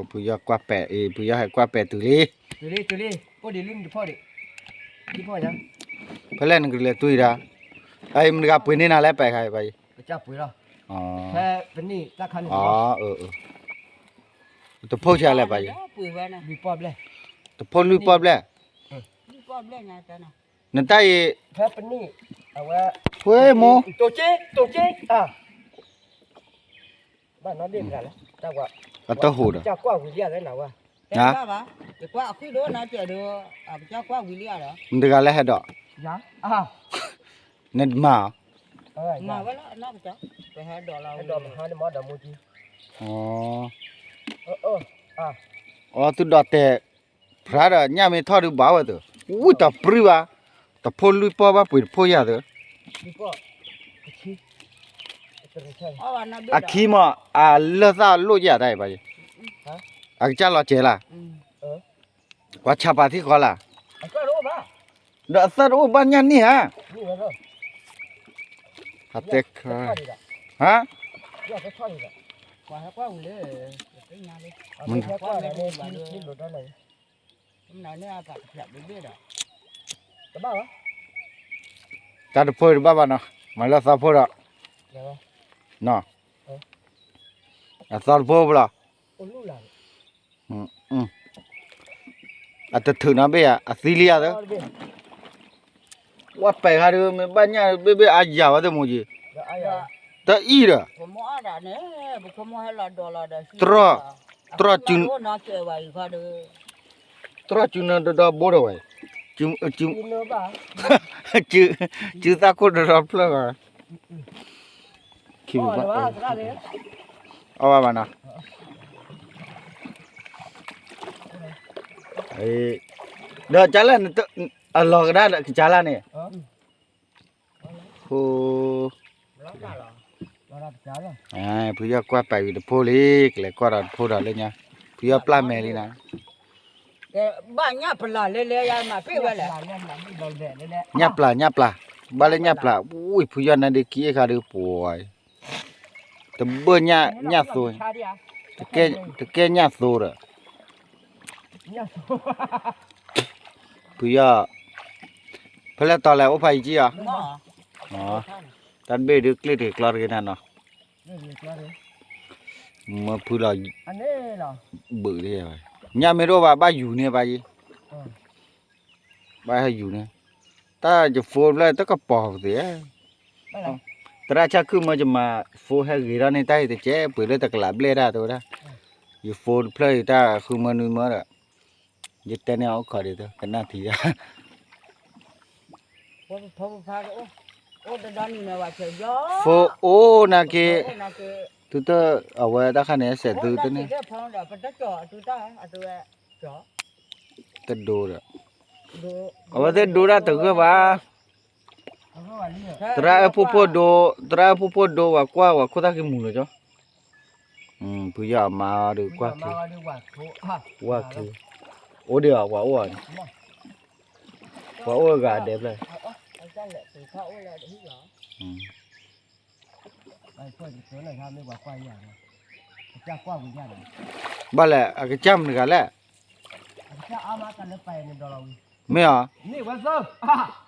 ဖုယီၢ်ကွၢ်ပဲာ်အံၤ ဖုယီၢ်ဟဲကွၢ်ပဲာ်တုၤလံ, ဖဲလဲၣ်နကလဲၤတွံၢ်ဒၣ်, အအံၤမတဂၤပှ့ၤန့ၢ်နၤလဲၣ် ပဲာ်ခါအံၤပှၤအံၤ, တဖိဆါလဲၣ်ပှၤအံၤ, တဖိလွံၢ်ပီၢ်ဘျဲၣ်, နတၢ်အံၤ, ဝဲမိၢ် အတဟူးဒီး, မတဂၤလဲၣ်ဟဲဒီး, နမၤအီၤ, အီ သုဒီးတဲာ်, ဖျါဒီးညၣ်မ့ၢ်ထီၣ်ဒုးဘၣ်ဝဲသုး, ဝံၣ်တပြံဘၣ်, တဖိလွံၢ်ပီၢ်ဘၣ်ပှ့ၤတဖိယၤသုး အခံမး အလၢၢ်သၣ်လိၣ်ယၤတၢ်အံၤဘၣ်, အကစၢ်လီၤစဲးလၢ်, ပှၤဆါပာ်ထံဃီလၢ်, ဒီးအသၢတအိၣ်ဘၣ်ညၣ်န့ၢ်ဧါ, ဟါတဲခါ, ဟါ တၢ်တဖိတဘၣ်ဘၣ်နီၤ, မၤလၢအသီဖိဒီး, နီၤ, အသီတဖိဘၣ်လီၤ, အတထုးနီၤဘ့ၣ်ဧါ, အသံလံဧါသၢ, ဝဲပဲာ်ခါဒုး မ့ၢ်ဘၣ်ညၣ်ဘ့ၣ်ဘ့ၣ်အါယၤဝဲသ့ၣ်မိၢ်က့ၤ, တၢ်အံၤဒီး, တြီၢ်, တြီၢ်စုနၢဒီဒီဘိဒီးဝဲ, စုသၣ်ခိၣ်ဒီဒီဖျၢၣ်ဂီၤ, ခံဘၣ်, အီၣ်ဘၣ်ဘၣ်နီၤ, ဒီးကလၢ်, အလီၤကဒါကလၢ်န့ၣ်, ဖုယီၢ်ကွၢ်ပာ်ဝံၤတဖိလံ, ကလဲၤကွၢ်ဒီးတဖိဒီးလၢညါ, ဖုယီၢ်ပျၢ်မဲာ်လံနၤ, ဘၣ်ညၣ်ပျၢ်, ညၣ်ပျၢ်, ဘၣ်လၢညၣ်ပျၢ်, ဝံၤဖုယီၢ်နါဒ့ခံအ့ၣ်ခါဒုးပှၤ, တဘၣ်ညၣ်သိ, တကဲညၣ်သိဒီး ဖုယီၢ်, ဖဲလဲၣ်တီၤလဲၣ်အိၣ်ဖးယံၤကံၢ်အီၤ, တၢ်တဘ့ၣ်ဒုးကျ့ၣ်တဂ့ၤကျီတဂ့ၤနၤနီၤ, မ့ၢ်ဖုလီၤ, ဘုး, ညၣ်မ့ၢ်တအိၣ်ဘၣ် ဘၣ်ယူၤန့ၢ်ဘၣ်ယံၤ, ဘၣ်ဟဲယူၤန့ၢ်, တၢ်ယဖိတဖျၢၣ်တကပီၤပသ့ၣ်, သရၣ်ဆၣ်ခုၣ်မၢယမၤ, ဖိဟဲဂ့ၤထီၣ်န့ၢ်တၢ်အံၤတကဲး ပှ့ၤလၢတကလးဘျဲၣ်တၢ်တဲဝဲဒၣ်, ယဖိတဖျၢၣ်အံၤတၢ်ဃုမၢနွံမၢဒီး, ယတဲန့ၢ်အီၤအိၣ်ခိးဒံးသၢ ကနၣ်ထံၣ်ယၤ ဖိအိၣ်နာ်က့, သုတအဝဲတၢ်ခါန့ၣ် စဲးသုတန့ၢ်, တဒိဒီး, အဝဲသ့ၣ်ဒိတၢ်တဂၢၢ်ဘၣ်, သရၣ်အဲၣ်ဖိဖိဒိ, သရၣ်အဲၣ်ဖိဖိဒိ ဝဲကွၢ်ဝဲခိၣ်သၣ်က့ၤမူၤလၢၤကၠီ, ဖုယီၢ်အမါအီၤဒီးကွၢ်ချ့, ဝၢ်ချ့, အိၣ်ဒံးအီၤ ပှၤအိၣ်အီၤန့ၣ်, ပှၤအိၣ်အဂၤဒဲးဖျၢၣ် ဘၣ်လဲၣ် အကစၢ်မတၤတဂၤလဲၣ်, မ့ၢ်ဧါ,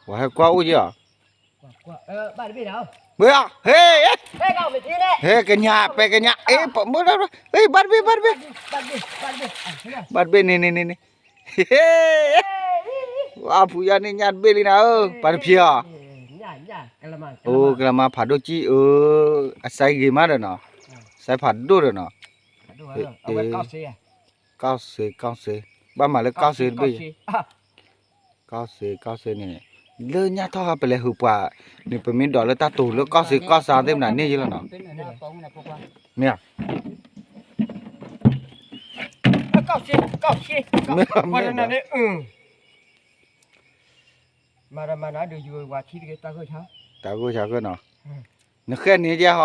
ပှၤဟဲကွၢ်အိၣ်ယဲၢ်ဧါ, မ့ၢ်ဧါ, ဟ့ၣ်, ဟ့ၣ်ကညး ပဲကညး, ဘၣ်တဘ့ၣ် ဘၣ်တဘ့ၣ်, ဘၣ်တဘ့ၣ်န့ၣ်န့ၣ်န့ၣ်, ဟ့ၣ်, ဝဲဖုယီၢ်န့ၣ်ညၣ်တဘ့ၣ်လံနၤဧၢ, ပှၤတဖျ့အီၤ, အိၣ် ကလၤမါဖးဒိၣ်ကံၣ်အၢ, အစဲးဂ့ၤမးဒီးနီၤ, စဲးဖးဒိၣ်ဒီးနီၤ, ကီၢ်စ့, ကီၢ်စ့, ဘၣ်မၤလၢကီၢ်စ့တဘ့ၣ်, ကီၢ်စ့, ကီၢ်စ့န့ၣ်, လၢညၣ်ထီၣ်ဟးပလဲၤဟုးပှၤ, န့ၣ်ပမ့ၢ်ဒိးလၢတၢ်တိၤလၢကီၢ်စ့ကီၢ်စ့သ့ၣ်မနၤန့ၣ်ယလီၤနီၤ, မ့ၢ်ဧါ, မ့ၢ်ဧါ, မ့ၢ်ဧါ, တၢ်ဂိၢ်ဆါဂိၢ်နီၤ, နဃဲၣ်န့ၣ်ယဲဟီ,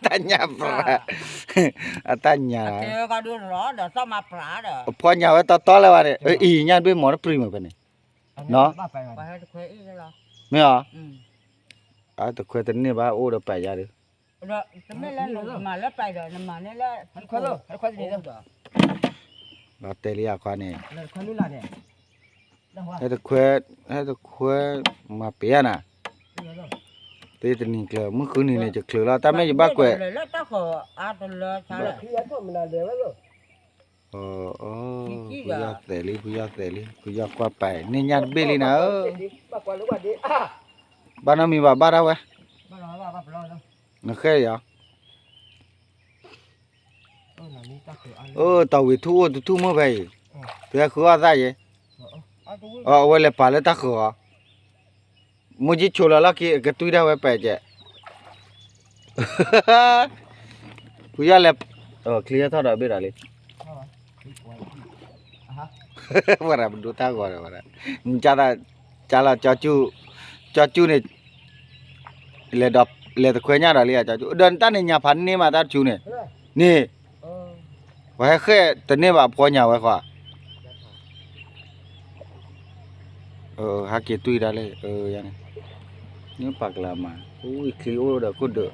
တၢ်ညၣ်ပြး, အတၢ်ညၣ်, အဖီညၣ်ဝဲတီတီလၢၤဘၣ်န့ၣ်, အံၤညၣ်တဘ့ၣ်မီၤတပြံမုာ်ဖဲန့ၣ်, နီၤ, မ့ၢ်ဧါ, အတခွဲတန့ၢ်ဘၣ်အိၣ်ဒီးပာ်ယၤဒီး, တမ့ၢ်လၢနမၤလၢပာ်ဒီး နမၤန့ၢ်လၢ, လီၤတဲာ်လံအခွါန့ၣ်, ဟဲတခွဲ, ဟဲတခွဲ, မၤပ့ၤဧါနၤ, တနံၤကျၢၤ မုၢ်ဃုနံၤန့ၣ် ယချုးလီၤ တၢ်မ့ၢ်ယဘၣ်ကွဲး, ဖုယီၢ်သဲးလံ ဖုယီၢ်သဲးလံ ဖုယီၢ်ကွၢ်ပာ်န့ၢ်ညၣ်တဘ့ၣ်လံနၤဧၢ, ဘၣ်နီတမံၤဘၣ် ဘၣ်ဒၣ်ဝဲ, နဃဲၣ်ယီၤ, အၢ တၢ်ဝံၤထူၣ်အိၣ်တထူၣ်မုၢ်ဖဲအံၤ, တုၤဟဲဃုအီၣ်သၣ်ယဲ, အဝဲလဲၤပာ်လၢတၢ်ဃုာ်အီၤ, မိၢ်ကၠံဆိးလီၤလီၢ်ခံ အကတွံၢ်ဒၣ်ဝဲပာ်ကဲး, ဖုယီၢ်လဲၤ, ချံထီၣ်ဒီးဘ့ၣ်ဒီးလံ, ဝဲဒၣ်ပဒိတၢ်ဂီၤဒီးဝဲဒၣ်, ကၢ်လီၤ, ကၢ်ကၠူၣ်န့ၣ်, လဲၤတခွဲညၣ်ဒီးလံ, ဒီးနတၢ်န့ၣ်ညၣ်ဖးန့ၢ်မးတၢ်တဆူန့ၣ်, န့ၣ်, ပှၤဟဲဃဲၣ်တန့ၢ်ဘၣ်ဖှီညၣ်ဝဲဃီ, ဟဲက့ၤတွံၢ်ဒၣ်လံ, န့ၣ်ပာ်ကလၤမး အိၣ်ဝံၤချံအိၣ်ဒီးခိၣ်ဒၢး, ဘၣ်တဘ့ၣ်ဒီး,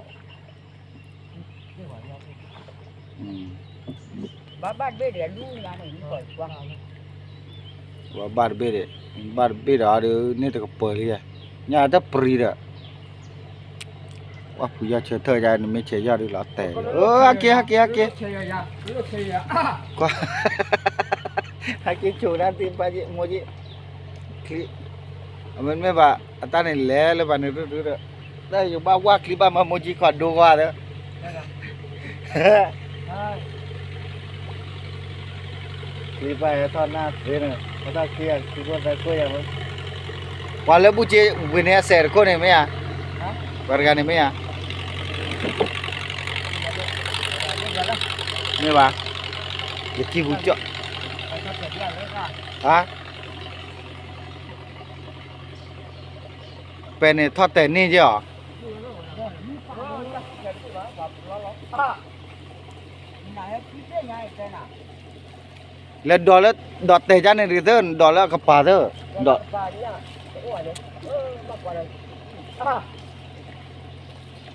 ဘၣ်တဘ့ၣ်ဒီး, ဘၣ်တဘ့ၣ်ဒီးဒုး န့ၣ်တကပၤလံ, ညၣ်တပျံၤဒီး, ပှၤဖုယီၢ်ဆၢထၢၣ်ယါ နမ့ၢ်ဆဲးယီၢ်ဒုးလီၤတဲာ်, ဟဲက့ၤ ဟဲက့ၤ ဟဲက့ၤ, ကွၢ်, ဟဲက့ၤဆိးဒၣ်သ့ၣ်ဘၣ်ယဲၢ် မိၢ်ကၠံ, ချံ, အမ့တမ့ၢ်ဘၣ် အတၢ်န့ၣ်လဲၤလၢပှၤန့ၣ်ရုၢ်ရုၢ်ဒီး, တၢ်ယဘၣ်ဝၢ်ချံဘၣ်မး မိၢ်ကၠံခီဒိကွၢ်ဒီး ချံပၢ်ဟဲထီၣ်နၢ်သ့န့ၣ် ဟဲထီၣ်ခံဂၤခံခိၣ်သၢခိၣ်ယၤ, ပှၤလၢဘူၣ်က့ဝ့ၢ်န့ၣ်အစဲးတခိၣ်န့ၣ်မ့ၢ်ဧါ, ပှၤတဂၤန့ၣ်မ့ၢ်ဧါ, မ့ၢ်ဘၣ်, ယခံပူၤကၠီၣ်, ဟါ ပဲန့ၣ်ထီၣ်တဲာ်န့ၢ်က့ၤအီၤ, လဲၤဒီးလၢ ဒီးတဲာ်ကန့ၣ်တက့ၢ်သၢ ဒီးလၢအကပၤသၢ, ဒီ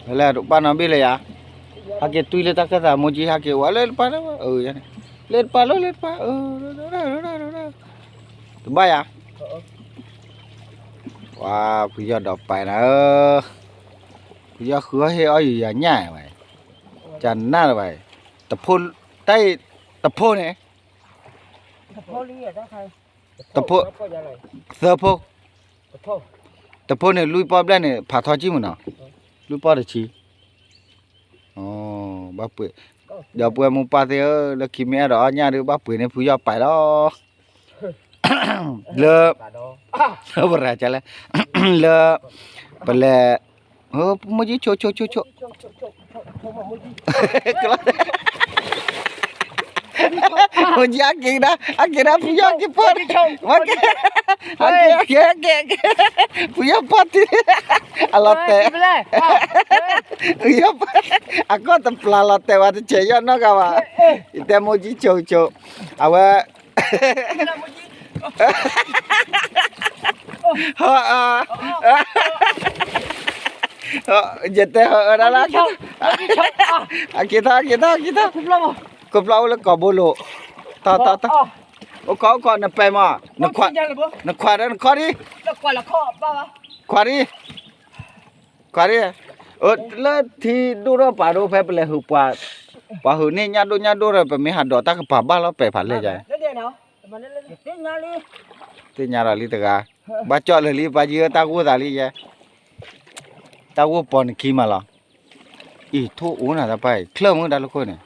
း လဲၤတပာ်နီတဘ့ၣ်လၢယၤ, ဟဲက့ၤတွံၢ်လၢတၢ်ခၢၣ်သး မိၢ်ကၠံဟဲက့ၤဝဲလၢတပာ်လၢ, လၢတပာ်လၢ လၢတပာ်, တဘၣ်ယၤ, ဝါ ဖုယီၢ်ဒီးပာ်နၤဧၢ, ဖုယီၢ်ဃုအီၣ်ဟ့ၣ်အီၣ်ယၤညၣ်ဝဲ, ကနၣ်လၢၤဘၣ်, တဖိ, တၢ်အံၤ, တဖိန့ၣ် တဖိ, သၢဖိ, တဖိန့ၣ် လွံၢ်ပီၢ်ဘျဲၣ်န့ၣ် ဖးထီကံၢ်မုၢ်နီၤ, လွံၢ်ပီၢ်တဆံ, ဘၣ်ပှ့ၤ, ဒီပုၢ်ဝဲၢ်မိၢ်ပၢ်သ့ၣ်ဧၢ, လၢခံမ့ၢ်အဲၣ်ဒိးအီၣ်ညၣ်ဒီး ဘၣ်ပှ့ၤန့ၢ်ဖုယီၢ်ပာ်လီၤ, လၢ, ဝရၤလဲၣ်, လၢ, ပလဲၤ မိၢ်ကၠံဆိဆိဆိဆိ, မိၢ်ကၠံအက့ၤဒၣ် အက့ၤဒၣ် ဖုယီၢ်က့ၤပီၢ်, အက့ၤ အက့ၤ အက့ၤ ဖုယီၢ်ပီၢ်တံၢ်, အလီၤတဲာ်, ဖုယီၢ်ပီၢ်, အကီၢ်တပျၢ်လီၤတဲာ်ဝဲတဆဲးယီၢ်နီတဂၤဘၣ်, ယတဲမိၢ်ကၠံဆိဆိ, အဝဲ ဟၢအၢ, ယတဲဟၢအၢဒၣ်လၢ, အက့ၤထီၣ် အက့ၤထီၣ် အက့ၤထီၣ်, ခိၣ်ဖျီၣ်အိၣ်လၢကိာ်ဘိလိၤ, ထီၣ်ထီၣ်ထီၣ်, အိၣ်ခိးအိၣ်ခိး နပဲာ်မး, နခွါဒီးနခီဒံး, ခွါဒံး, ခွါဒံး, လၢထံဒိၣ်ထီၣ်ပာ်ဒိၣ်ဖဲပလဲၤဟုးပှၤ, ပှၤဟုးန့ၢ်ညၣ်ဒိၣ်ညၣ်ဒိၣ်ဒီး ပမ့ၢ်ဟးဒိးတၢ်ကပၤဘၣ်လီၤ ပဲာ်ဖးလဲၣ်ယါ သ့ၣ်ညါဒီးလံတဂၤ, ဘၣ်ကၠီၣ်လၢာ်လံ ပှၤယံၤဧၢ တၢ်ဂိၢ်သးလံယဲ, တၢ်ဂိၢ်ပိာ်နခံမးလီၤ, အံၤထိၣ်အိၣ်နၤတၢ်ပၢ်အံၤ ချၢၣ်မုၢ်တၢ်လၢခိၣ်န့ၣ်,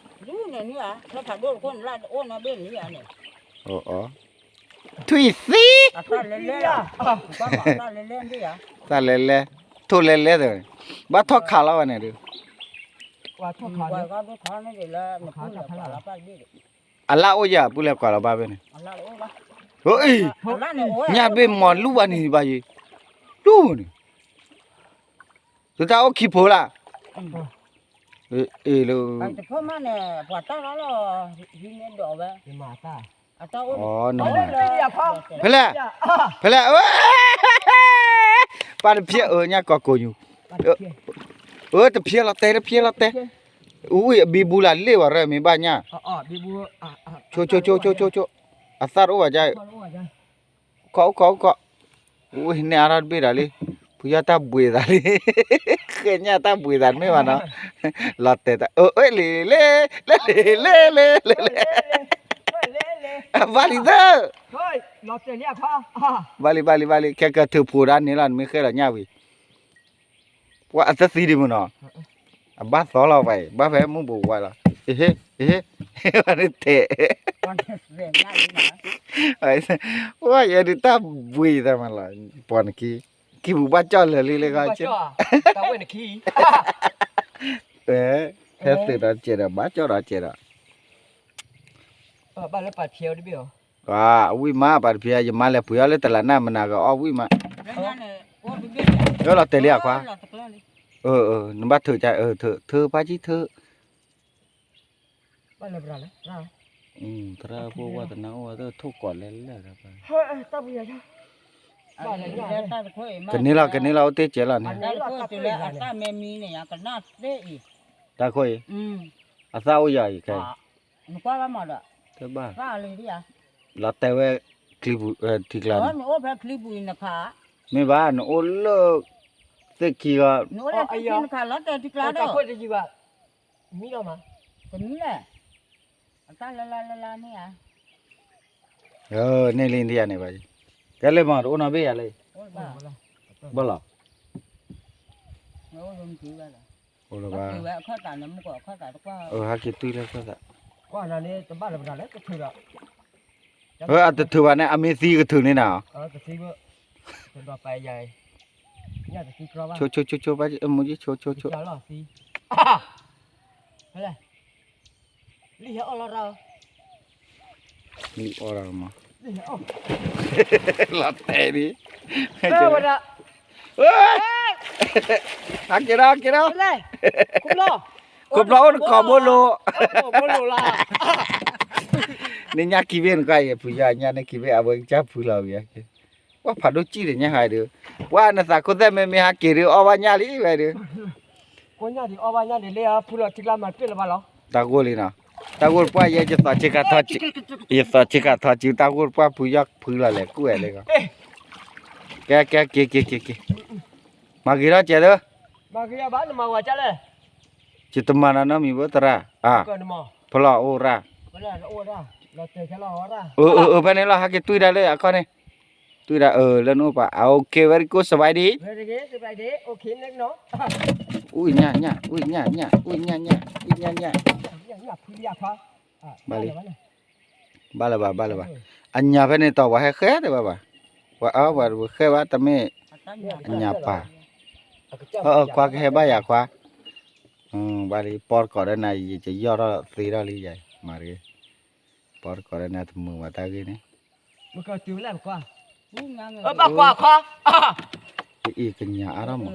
ထွံၣ်သံ, သၣ်လဲၤလဲၤ, ထိၣ်လဲၤလဲၤ, ဘၣ်ထီၣ်ခးလီၤဝဲန့ၣ်ဒီး, ဘၣ်ထီၣ်ခးလီၤ အလၣ်အိၣ်ယၤ ပုၢ်လဲၤကွၢ်လီၤဘၣ်ဖဲန့ၣ်, အံၤ, ညၣ်တဘ့ၣ်မီၤလူၢ်ဘၣ်န့ၣ်ဘၣ်ယံၤ, လူၢ်န့ၣ်, သုတၢ်အိၣ်ခံဖိလၢ်, အ့ၣ်လၢ, ဖဲလဲၣ်, ဖဲလဲၣ်, ပၢ်တဖျဲးအၢ ညၣ်ကီၢ်ကိးညူ အၢ တဖျဲလီၤတဲာ် တဖျဲလီၤတဲာ်, အူဝံၣ်အဘံဘူလၢ်လ့ၣ်ဝဲရၢ မ့ၢ်ဘၣ်ညၣ်, ဆိဆိဆိဆိဆိ, အသၣ်တအိၣ်ဘၣ်ကါ, အိၣ်ခိးအိၣ်ခိးအိၣ်ခိး, အူဝံၣ်န့ၢ်အါထီၣ်တဘ့ၣ်ဒီးလံ, ဖုယီၢ်တၢ်ဘှံးသးလံ, ဃဲညၣ်တၢ်ဘှံးသးတမ့ၢ်ဘၣ်နီၤ, လီၤတဲာ်တၢ် အၢ လ့ၣ်လ့ၣ် လ့ၣ်လ့ၣ်လ့ၣ်လ့ၣ်, ဘၣ်လံသၢ, ဘၣ်လံဘၣ်လံဘၣ်လံ ခဲကထုးဖိးဒၣ်န့ၣ်လီၤ နမ့ၢ်ဃဲလီၤညၣ်ဝံၤ ပှၤအတသံဒံးမ့ၢ်နီၤ, အဘၣ်သီလီၤပှၤအံၤ ဘၣ်ဖဲမုၢ်ဘူးဝါလီၤ, အဟ့ အဟ့ တဲာ်, ပှၤယဲဒုးတၢ်ဘှံးသးမးလီၤ, ပှၤနခံ, ခံပူၤဘၣ်ကၠီၣ်လၢာ်လံလၢဂီၤကၠီၣ်, ဟဲသုးဒီးစဲးဒီးဘၣ်ကၠီၣ်ဒီးစဲးဒီး အဝံၣ်မး ပာ်တဖျဲး ယမါလဲၤပှ့ၤအီၣ်လၢတလးနၢ်မနၤကအီၣ်ဝံၣ်မး, လီၤတဲာ်လံအခွါ, နဘၣ်ထုးကါ ထုးပာ်ကံထုး, သရၣ်ဖိဝါသနာအိၣ်ဝဲသ့ၣ်ထိၣ်ကိးလဲၣ်လဲၣ်, ကန့ၢ်လီၤ ကန့ၢ်လီၤ အိၣ်တ့ၢ်ကဲလီၤန့ၣ်, တၢ်ခိၣ်အံၤ, အသၣ်အိၣ်ယၤအံၤခဲ, တဘၣ်, လီၤတဲာ်ဝဲ, ထံကျါန့ၣ်, မ့ၢ်ဘၣ် နအိၣ်လၢ, သ့ၣ်ခံဂီၤ, မံလီၤမး, တမံလဲၣ်, အတၢ်လၢလၢလၢလၢန့ၣ်ဧါ, န့ၢ်လံဒ်ယၤန့ၣ်ဘၣ်, ကဲလၢမၤတအိၣ်နီတဘ့ၣ်ယၤလၢ, ဘၣ်လီၤ, အိၣ်လၢၤဘၣ်, ဟဲက့ၤတွံၢ်လၢခၢၣ်သး, အတထုးဘၣ်န့ၣ် အမ့ၢ်သံကထုးန့ၢ်နၤ, ဆိဆိဆိဆိ ဘၣ်မူကံဆိဆိဆိ လံၣ်ဟဲအီၣ်လီၤရၣ်, လံၣ်အီၣ်လီၤမး, လီၤတဲာ်ဒံး, ဟဲက့ၤဒီး ဟဲက့ၤဒီး, ခိၣ်ဖျီၣ်အိၣ်တကိးဘိလိၤ, န့ၣ်ညၣ်ခံဘ့ၣ်နကွၢ်အံၤ ဖုယီၢ်ညၣ်န့ၣ်ခံဘ့ၣ် အဝဲကစၢ်ဖုလီၤဝံၤ, ပှၤဖးဒိၣ်ကံၣ်ဒီးညၣ်ဟါဒုး, ပှၤနသးခိၣ်သၣ်မ့မ့ၢ်ဟးက့ၤဒုးအီၣ်ဘၣ်ညၣ်လံဝဲဒုး တၢ်ဂိၢ်လံနီၤ, တၢ်ဂိၢ်တပှၢ်ယဲ ယသီးဆ့ကၤထီ, ယသီးဆ့ကၤထီစု တၢ်ဂိၢ်တပှၢ်ဖုယီၢ်ဖုလီၤ လဲၤကူၣ်ဝဲလၢဂီၤ, ကဲကဲက့ၤက့ၤက့ၤက့ၤ, မၤဂ့ၤထီၣ်ကဲသၢ, ယတမၤနီတမံၤဘၣ်သရၣ်, ဖလီၢ်အိၣ်ရၣ်, အၢ အၢ ဖဲန့ၣ်လီၤ ဟဲက့ၤတွံၢ်ဒၣ်လၢအခီၣ်န့ၣ်, တွံၢ်ဒၣ်အၢ လၢနအိၣ်ပာ် okay very good စဘၢၣ်ဒံး အူညၣ်ညၣ် အူညၣ်ညၣ် အူညၣ်ညၣ် အူညၣ်ညၣ်, ဘၣ်လၢၤဘၣ် ဘၣ်လၢၤဘၣ်, အညၣ်ဖဲန့ၣ်တီၢ် ပှၤဟဲဃဲဒံးဘၣ်ဘၣ်, ပှၤအၢ ပှၤဃဲဘၣ်တမ့ၢ် အညၣ်ပၢ်, အၢ ခွါကဟဲဘၣ်ယၤခွါ, ဘၣ်လံ ပီတကိးဒီးနၤ ယကယီၢ်ထီၣ်သ့ထီၣ်လံယၤ မၤတဂ့ၤ, ပီတကိးဒီးနၤတမုာ်ဘၣ်တၢ်ဂ့ၢ်န့ၣ်, ဘၣ်ကွၢ်ခီ, အံၤကညးအါထီၣ်မး,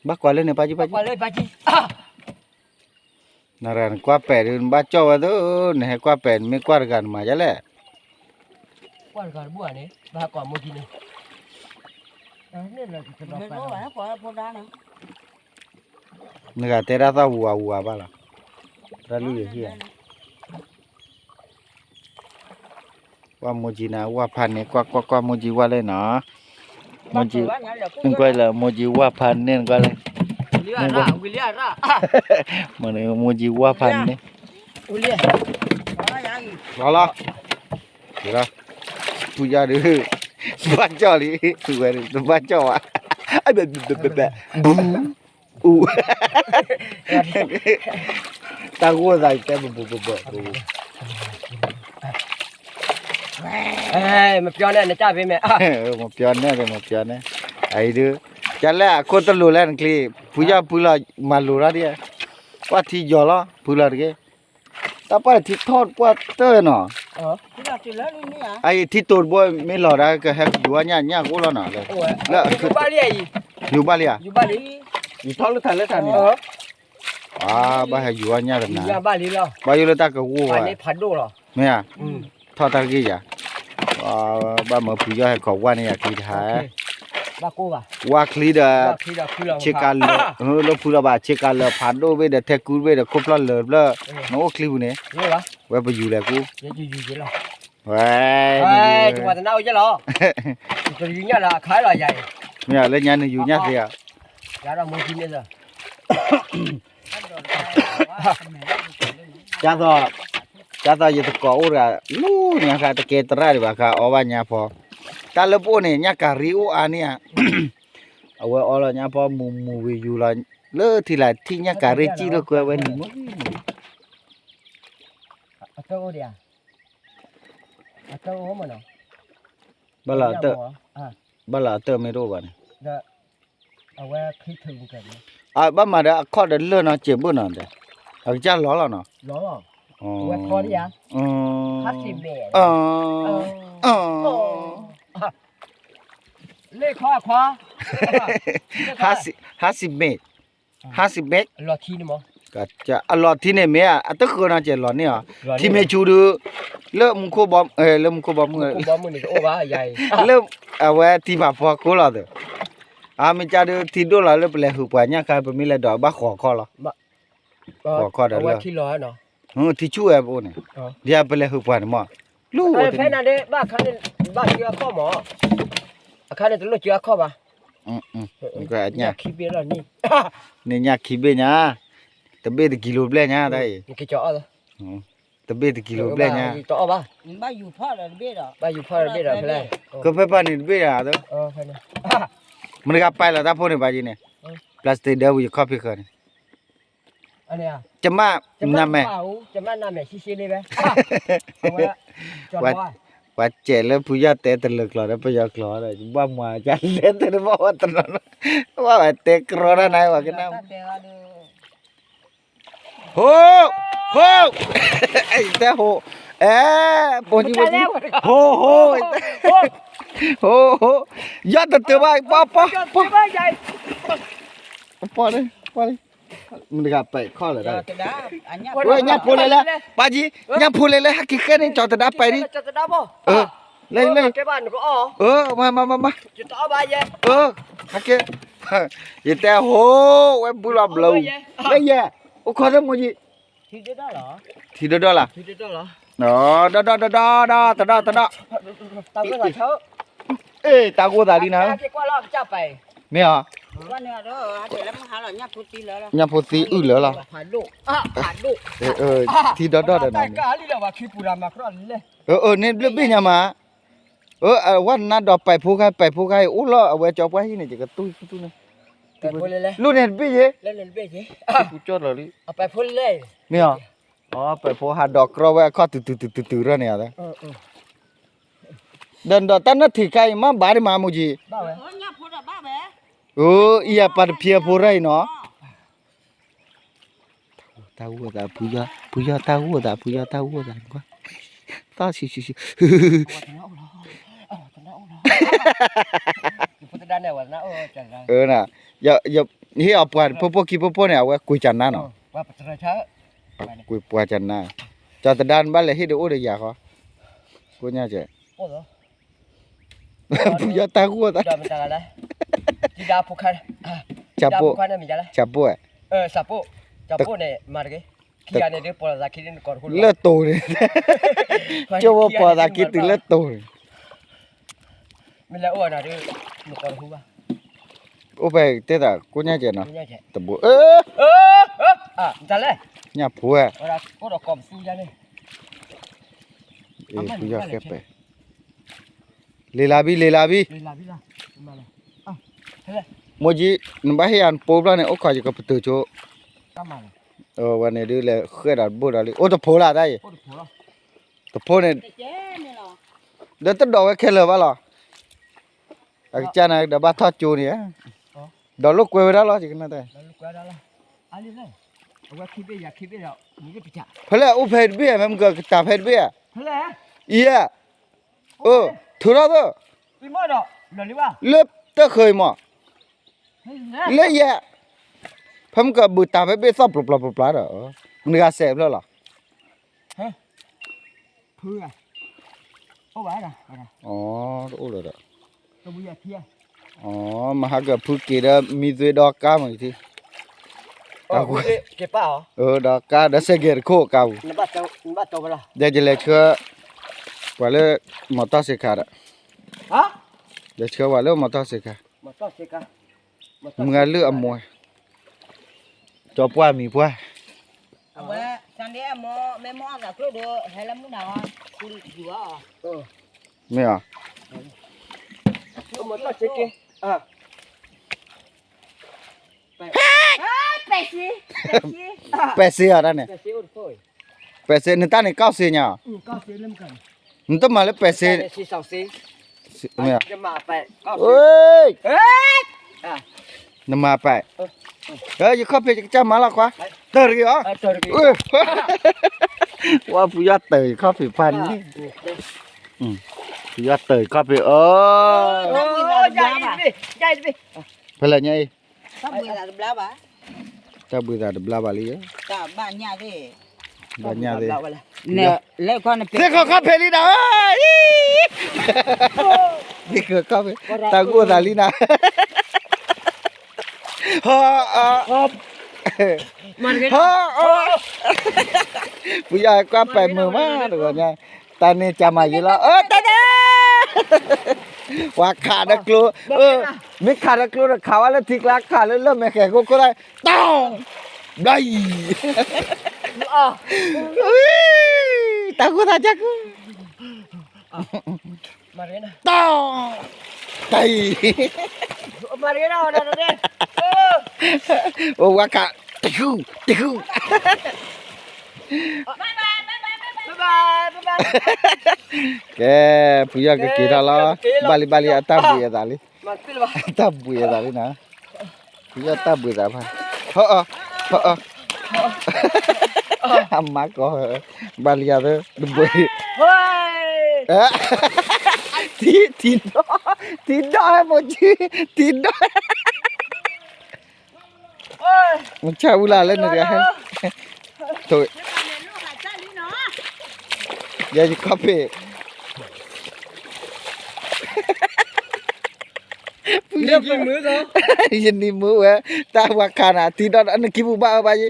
ဘၣ်ကွၢ်လၢန့ၣ် ပၢ်ကံ ပၢ်ကံ, နရၣ်နကွၢ်ပဲာ်ဒီး နဘၣ်ကၠီၣ်ဝဲသၢ, နဟဲကွၢ်ပဲာ် နမ့ၢ်ကွၢ်တဂၤနမၤဒ်လဲၣ်, ကွၢ်တဂၤတဘူၣ်န့ၣ် ဘၣ်ဟဲကွၢ်မိၢ်ကံန့ၣ်, နဂၤတဲဒၣ်သီၣ်ဝူၤဝါဝူၤဝါဘၣ်လီၤ, တၢ်လုၢ်ယဟံၣ်ဧါ ကွၢ်မိၢ်ကံနၤ ဝၢ်ဖးန့ၢ် ကွၢ်ကွၢ်ကွၢ် မိၢ်ကံဝၢ်လဲၣ်နီၤ, မိၢ်ကံ, နကွၢ်လၢ မိၢ်ကံဝၢ်ဖးန့ၢ် နကွၢ်လၢ, မိၢ်ကံဝၢ်ဖးန့ၢ်, လီၤလီၤ, ဖုယီၢ်ဒုး, ဘၣ်ကၠီၣ်လံ, ဖုဝဲဒုး တဘၣ်ကၠီၣ်ဘၣ်, ဘူး အူ, တၢ်ဂိၢ်သးယတဲ ဘူးဘူးဘူးဘူး, မပြောနဲ့ နကြပေးမယ်, မပြောနဲ့ မပြောနဲ့, အံၤဒုး, ကလဲၣ် အခိၣ်တလိၤလဲၣ်နချံ, ဖုယီၢ်ဖုလီၤ မၤလိၤထီၣ်ဒံး, ကွၢ်ထံယီၤလီၤ ဖုလီၤတဂ့ၤ, တၢ်ပှၢ်ထံထီၣ်ပှၢ်တၢၢ်နီၤ, အံၤထံတိၤတဘိမ့ၢ်လီၤဒၣ် ကဟဲယူၤဝဲညၣ်ညၣ်ကအိၣ်လီၤနီၤ, လၢ, ယူၤဘၣ်လံဧါ, ယူၤထီၣ်လၢထးလၢထးန့ၣ်, ဘၣ်ဟဲယူၤဝဲညၣ်တနၤ, ဘၣ်ယိၣ်လၢတၢ်ကဝီၤ, မ့ၢ်ဧါ, ထီၣ်တၢ်ဂ့ၢ်ယၤ, ဘၣ်မၢဖုယီၢ်ဟဲခိးဝါန့ၣ်ယၤချံတဟါ, ဝါချံဒီး, ဆ့ကၤလၢာ်, လၢဖုလီၤဘၣ် ဆ့ကၤလၢာ်ဖးဒိၣ်ဘ့ၣ်ဒီး ထဲကူဘ့ၣ်ဒီးခိၣ်ဖျီၣ်လၢာ်တဖျၢၣ်, နအိၣ်ချံပူၤန့ၣ်, ဝဲပယူၤလဲၤကူ, ဝဲ, မ့ၢ်လၢညါနယူၤညၣ်သ့ဧါ, ဒ်သိး, ဒ်သိးယတကိးအိၣ်တဂၤ, လၢညါခါတကဲသရၣ်ဒံးဘၣ်ခါ အီဘၣ်ညါဖီ, တၢ်လၢပအိၣ်န့ၣ် ညၣ်ကၤရံအိၣ်အါန့ၢ်ဧါ, အဝဲအီလီၤညါဖီမူၤမူၤဝံၤယူၤလီၤ, လၢထံလၢထံၣ်ညၣ်ကၤရံစံၣ်လၢကွဲဝဲနံၤမ့ၢ် ဘၣ်လီၤအတၢၢ်မ့ၢ်တအိၣ်ဘၣ်န့ၣ်, ဘၣ်မၤဒီးအခီၣ်ဒီးလၢၢ်နီၤ စဲးဘၣ်နီၤဒီး, အကစၢ်လီၤလီၤနီၤ, ဟါစံးမ့ၢ်, ဟါစံးမ့ၢ်, အလီၤထံန့ၣ်မ့ၢ် အတဃၢနီၤ စဲးလီၤန့ၢ်အီၤ, ထံမ့ၢ်ဆူဒုး, လၢမူခိၣ်ဘီ, လၢမူခိၣ်ဘီမုၢ်, လၢအဝဲထံဖးဖီခိၣ်လီၤသၢ, အမ့ၢ်ကၢ်ဒုးထံဒိၣ်လီၤလၢပလဲၤဟုးပှၤညၣ်ခါ ပမ့ၢ်လဲၤဒိးဘၣ်ဃီၤခီၣ်လီၤ, ဃီၤခီၣ်ဒီးလၢ, ထံဆူၣ်ဝဲပအိၣ်န့ၣ်, ဒ်ပလဲၤဟုးပှၤန့ၣ်မး, လူၢ်အိၣ်တန့ၣ် ဘၣ်ခါန့ၣ်, ဘၣ်ကၢအခီၣ်မး, အခါန့ၣ်တလိၣ်ကၢအခီၣ်ဘၣ်, န့ၣ်ညၣ်ခံဘ့ၣ်ညါ, တဘ့ၣ်တကံလိဘျဲၣ်ညါတၢ်အံၤ, တဘ့ၣ်တကံလိဘျဲၣ်ညါ, ဘၣ်ယူၤဖီၣ်ဒီးတဘ့ၣ်ဒီး, ကဖဲပၢ်န့ၣ်တဘ့ၣ်ဒီး, မတၤဂၤပာ်လီၤတၢ်ဖိန့ၣ်ဘၣ်ယံၤန့ၣ်, plastic ဒၢပူၤယခီၣ်ဖံးဃၢၤန့ၣ် ကမၣ်နမဲာ်, ပှၤစဲးလၢဖုယီၢ်တဲတလၢာ်ကျိာ်ဒီး ပယီၤကျိာ်ဒီး ယဘၣ်မၤကလဲၤတဘၣ်ဝဲတနီၤနီၤ, ဘၣ်ဝဲတဲကြီတၢ်နၤဝဲကနၣ်, ဟိ, ဟိ, တဲဟိ, အဲ, ပိာ်နံၤပိာ်နံၤ, ဟိ, ဟိ, ဟိ, ဟိ, ယီၢ်တတၢၢ်ဘၣ်, ပီၢ်, ပီၢ်, ပီၢ်, ပီၢ်လံ, ပီၢ်လံ, မတၤဂၤပဲာ်ခီၣ်လၢာ်, ဝဲညၣ်ဖိလဲၤလဲၣ်, ပၢ်ကံ, ညၣ်ဖိလဲၤလဲၣ် ဟဲက့ၤဃဲန့ၣ် ကၠီၤတဒါပဲာ်ဒံး, လဲၤ, လဲၤ, မၤ, မၤ, မၤ, မၤ, ဟဲက့ၤ, ယတဲဟိ, ဝဲဘူးလီၤဘျီ, လၢယဲ, အိၣ်ခိးသၢမိၢ်ကံ ထံဒိၣ်ဒိၣ်လီၤ, ဒီး, ဒီး, ဒီး, ဒီး, တဒီး, တဒီး, အ့ၣ် တၢ်ဂိၢ်သးလံနၤ, မ့ၢ်ဧါ, ညၣ်ဖိသံအုၣ်လၢာ်လီၤ, ထံဒီးဒီးဒီးနၤ, န့ၣ်ဘျုးဘ့ၣ်ညါမး, အဝဲနါဒီးပဲာ်ဖိခါ ပဲာ်ဖိခါအံၤ အိၣ်လီၤ အဝဲကၠီပှၢ်ဟံၣ်န့ၣ် ယကတူၢ်တူၢ်န့ၣ်, လိၣ်န့ၣ်တဘ့ၣ်ယ့ၣ်, မ့ၢ်ဧါ, ပဲာ်ဖိဟးဒီးကြီဝဲအခီၣ်တုၤတုၤတုၤတုၤတုၤရၢၢ်န့ၣ်, ဒီးဒီးတၢ်နၢၣ်ထံးခါအံၤ မ့ၢ်ဘၣ်ဒံးမး မိၢ်ကံ, အံၤယပၢ်တဖျဲးဖိရၢၢ်အံၤနီၤ, တၢ်ဂိၢ်သး, ဖုယီၢ်တၢ်ဂိၢ်သး, ဖုယီၢ်တၢ်ဂိၢ်သး, သီၣ်ဆံးဆံးဆံး, ဟ့ၣ်အီၤပှၤဖိဖိခံဖိဖိန့ၣ် အဝဲကွံာ်ကနါနီၤ, ကွံာ်ပှၤကနါ, ကၠီၤသဒါနဘၣ်လဲၤဟ့ၣ်ဒီးအိၣ်ဒီးယၤဃီ, ကိးညါကဲး ဖုယီၢ်တၢ်ဂိၢ်သး, ဆၣ်ပိၢ်, ဆၣ်ပိၢ်, လၢတိၤန့ၣ်, ကၠိဖိပှၤသးခံတုၤလၢတိၤန့ၣ်, အိၣ်ဖဲတဲသးကိးညါကဲးနီၤ, တဘိ, ညၣ်ဖိဧၢ, ဖုယီၢ်ဃဲပဲာ် လံလၤဘံ လံလၤဘံ, မိၢ်ကံ, နဘၣ်ဟ့ၣ်ယၤနပိဖျီၣ်န့ၣ် အိၣ်ခိးယကပတုာ်ဆိ, ဝဲန့ၣ်ဒုးလဲၤဃဲဒီးတဘိဒီးလံ အိၣ်တဖိလၢတၢ်အံၤ, တဖိန့ၣ်, ဒီးတဒိးဝဲခဲလၢာ်ဘၣ်လီၤ, အကစၢ်န့ၣ်ဒီးဘၣ်ထီၣ်ကၠိန့ၣ်, ဒီးလိာ်ကွဲဝဲဒၣ်လီၤ ယကနၣ်တၢ် ဖဲလဲၣ်အိၣ်ဖဲတဘ့ၣ် ဖဲမ့ၢ်ကတၢ်ဖဲတဘ့ၣ်, အံၤ, အၢ, ထုးထီၣ်သၢ, လၢတၢ်ဃၢၤအံၤမး, လၢယဲ, ဖဲမ့ၢ်ကဘုးတၢ်ဖဲဘ့ၣ်သီၣ်ပျီပျီပျီပျီဒီး, မနုၤဂၤစဲးဖျၢၣ်လီၤ, အိၣ်ဘၣ်, အီ တအိၣ်လၢၤဒီး, အီ မဟါကဖုက့ၤဒီးမံသွ့ဒီကါမ့ၢ်ထံ, ဒီးကါဒီးစဲးကဲၤတခိၣ်ကါပူၤ, ဒီးယလဲၤဆှၢ ပှၤလၢ မီၤတီၢ်စ့ခါဒီး, လဲၤဆှၢပှၤလၢမီၤတီၢ်စ့ခါ, မုၢ်ဂၤလၢအမိၢ်, ကၠီပှၢ်မံၤပှၢ်, အဝဲ Sunday အမိၢ် မ့ၢ်မိၢ်အသးကျိၣ်ဒီး ဟဲလၢမုၢ်နၤအီၤ, မ့ၢ်အီၤ, ပဲာ်စ့အီၤတၢ်န့ၣ်, ပဲာ်စ့ နတၢ်န့ၣ် ကီၢ်စ့ညါအီၤ, နတမၤလၢပဲာ်စ့, မ့ၢ်အီၤ, နမၤပဲာ်, ယခီၣ်ဖံးကစၢ်မၤလီၤခွါ, တၢၢ်တဂ့ၤအီၤ, ဝဲဖုယီၢ်တၢၢ်ယခီၣ်ဖံးဖးန့ၣ်, ဖုယီၢ်တၢၢ်ယခီၣ်ဖံးအီၤ, ဖဲလဲၣ်ညါအံၤ, တၢ်ဘှံးသးတဘျါဘၣ်လံ, ဘၣ်ညၣ်သ့ၣ်, သ့ၣ်ခီၣ်ခီၣ်ဖံးလံနၤ, သ့ၣ်ခီၣ်ခီၣ်ဖံး, တၢ်ဂိၢ်သးလံနၤ, ဟီအီ, ဟီအီ, ဖုယီၢ်ကွၢ်ပဲာ်မုာ်မးတဂီၤညါ, တၢ်န့ၣ်ကမၤယံၤလီၤ, တၢ်တၢ်, ပှၤခးဒီးကျိ, မ့ၢ်ခးဒီးကျိဒီးခးဝဲလၢထံကျါ ခးလၢလၢၢ်မဲာ်ဃဲၤခိၣ်ခိၣ်တၢ်, တီၢ်, ဘျီအံၤ, တၢ်ဂိၢ်သးကၢ်ကၢ်, တီၢ်, တၢ်အံၤ, အိၣ်ဝဲခး, တဃု, တဃု ကဲ, ဖုယီၢ်ကက့ၤထီၣ်လီၤ, ဘၣ်လံဘၣ်လံ အတၢ်ဘှံးအသးလံ, အတၢ်ဘှံးအသးလံနၤ, ဖုယီၢ်တၢ်ဘှံးသးဖး, ဟီအီ, ဟီအီ, အမါကီ, ဘၣ်လံယၤသၢ, တဘှံး, ထံ, ထံဒီ, ထံဒီဟဲမိၢ်ကံ, ထံဒီ မုၢ်ဆါအူလၢ်လၢနတဂၤဟဲ, ယဲယခီၣ်ဖံး, ယနံၤမုာ်ဝဲ, တၢ်ဝၤခးနၤ ထံဒီ နခံပူၤဘၣ်အၢဘၣ်ယံၤ,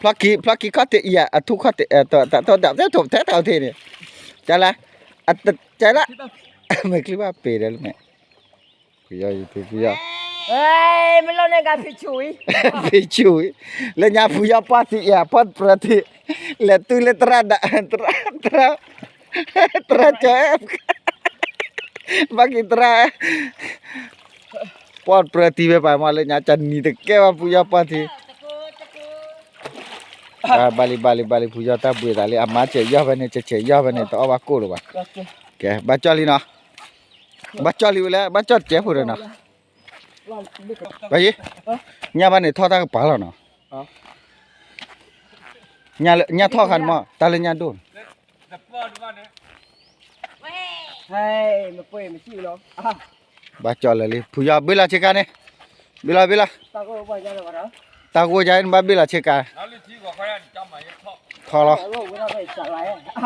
ဖျီခံ, ဖျီခံခီၣ်ထံးအံၤ အထူၣ်ခီၣ်ထံး, တၢ်ထီၣ်ဒၣ်ထဲထိးထဲတၢ်ထံးန့ၣ်, ကလၢ, ကလၢ, မဲာ်ချံဘၣ်ပ့ၤဒီးလၢမဲာ်, ဖုယီၢ်ယံၤဖုယီၢ်, ဖံဆူၣ်, လၢညါဖုယီၢ်ပှၢ်ထံအံၤ ပှၢ်ပြၢထံ, လဲၤတုၤလၢသရၣ်, သရၣ်, သရၣ်ကၠီ, ဘၣ်က့ၤသရၣ်, ပှၢ်ပြၢထံဝဲပၤမ့ၢ်လၢညါ ကနံၤတကဲဘၣ်ဖုယီၢ်ပှၢ်ထံ, ဘၣ်လံဘၣ်လံဘၣ်လံ ဖုယီၢ်တၢ်ဘှံးသးလံ အမါစဲးယီၢ်ဖဲန့ၣ် စဲးစဲးယီၢ်ဖဲန့ၣ် တအီၣ်ဘၣ်ကိၣ်လၢၤဘၣ်, ကဲ ဘၣ်ကၠီၣ်လံနီၤ, ဘၣ်ကၠီၣ်လံဝဲလဲၣ် ဘၣ်ကၠီၣ်တကဲဖိဒီးနီၤ, ဘၣ်ယံၤ, ညၣ်ဘၣ်န့ၣ်ထီၣ်တၢ်ကပၤလီၤနီၤ, ညၣ်ထီၣ်ခါန့ၣ်မ့ၢ် တၢ်လၢညၣ်ဒိၣ်န့ၣ် ဘၣ်ကၠီၣ်လၢာ်လံ ဖုယီၢ်ဘ့ၣ်လီၤဆ့ကၤန့ၣ်, ဘ့ၣ်လီၤဘ့ၣ်လီၤ, တၢ်ဂိၢ်ယါနဘၣ်ဘ့ၣ်လီၤဆ့ကၤ, ထီၣ်လီၤ,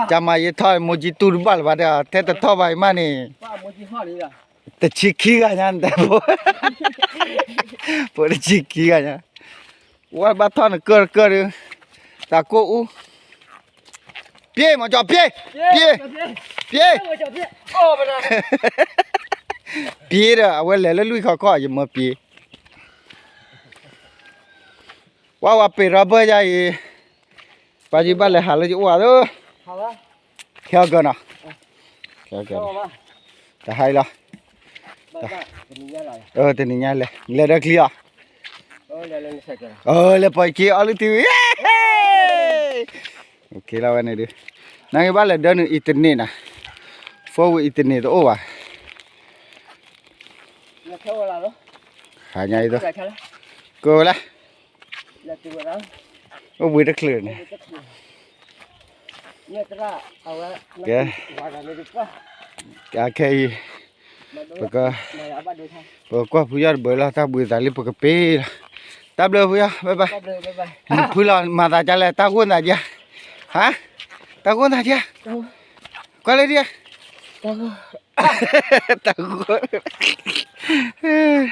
ကမၤယံၤထီၣ် မိၢ်ကံတူၢ်တဘၣ်လၢၤဘၣ်ဒီး ထဲတထီၣ်ဘၣ်အံၤမးန့ၣ်, တဆံခံဂၤညါနတဲဖိ, ဖိတဆံခံဂၤညါ, ဝဲဘၣ်ထီၣ်နကၢၢ်တကၢၢ်ဒီး, တၢ်ကိၢ်အူ ပြေးမီၤကၠီၤ ပြေး, ပြေး, ပြေး, ပြေးဒီး အဝဲလဲၤလၢလွံၢ်ခီခီၣ် ယမၢပ့ၤ, ဝါဝါပ့ၤရီဘၢၣ်ယါအံၤ, ပၢ်ယဘၣ်လဲၤဟးလၢယအိၣ်ဧါသၢ, ခဲအကၢနီၤ, ခဲအကၢ, တဟါအံၤလီၤ, တနံၤညါလဲၤ, လဲၤဒီးချံအီၤ, လဲၤပိာ်ယခံအီလုၢ်ထံဝံၤ လီၤဝဲန့ၣ်ဒုး, နကဘၣ်လဲၤဒၢနုာ်အံၤတန့ၢ်နၤ, ဖိဝံၤအံၤတန့ၢ်တအိၣ်ဘၣ်, ဟါညါအံၤသိး, ကဝဲလၢ, အိၣ်ဘှံးတချုးန့ၣ်, ကဲ, ခဲအံၤ, ပက, ပကကွၢ်ဖုယီၢ်တဘၢလီၤ တၢ်ဘှံးသးလံ ပကပ့ၤလီၤ, တၢ်ဘျုးဖုယီၢ် bye bye, နဖုလီၤမၤသးဒ်လဲၣ် တၢ်ဂိၢ်သးဒ်, ဟါ, တၢ်ဂီၤနၤဒံးဧါ, ကွၢ်လၢဒံးဧါ, တၢ်ဂီၤ, တၢ်ဂီၤ,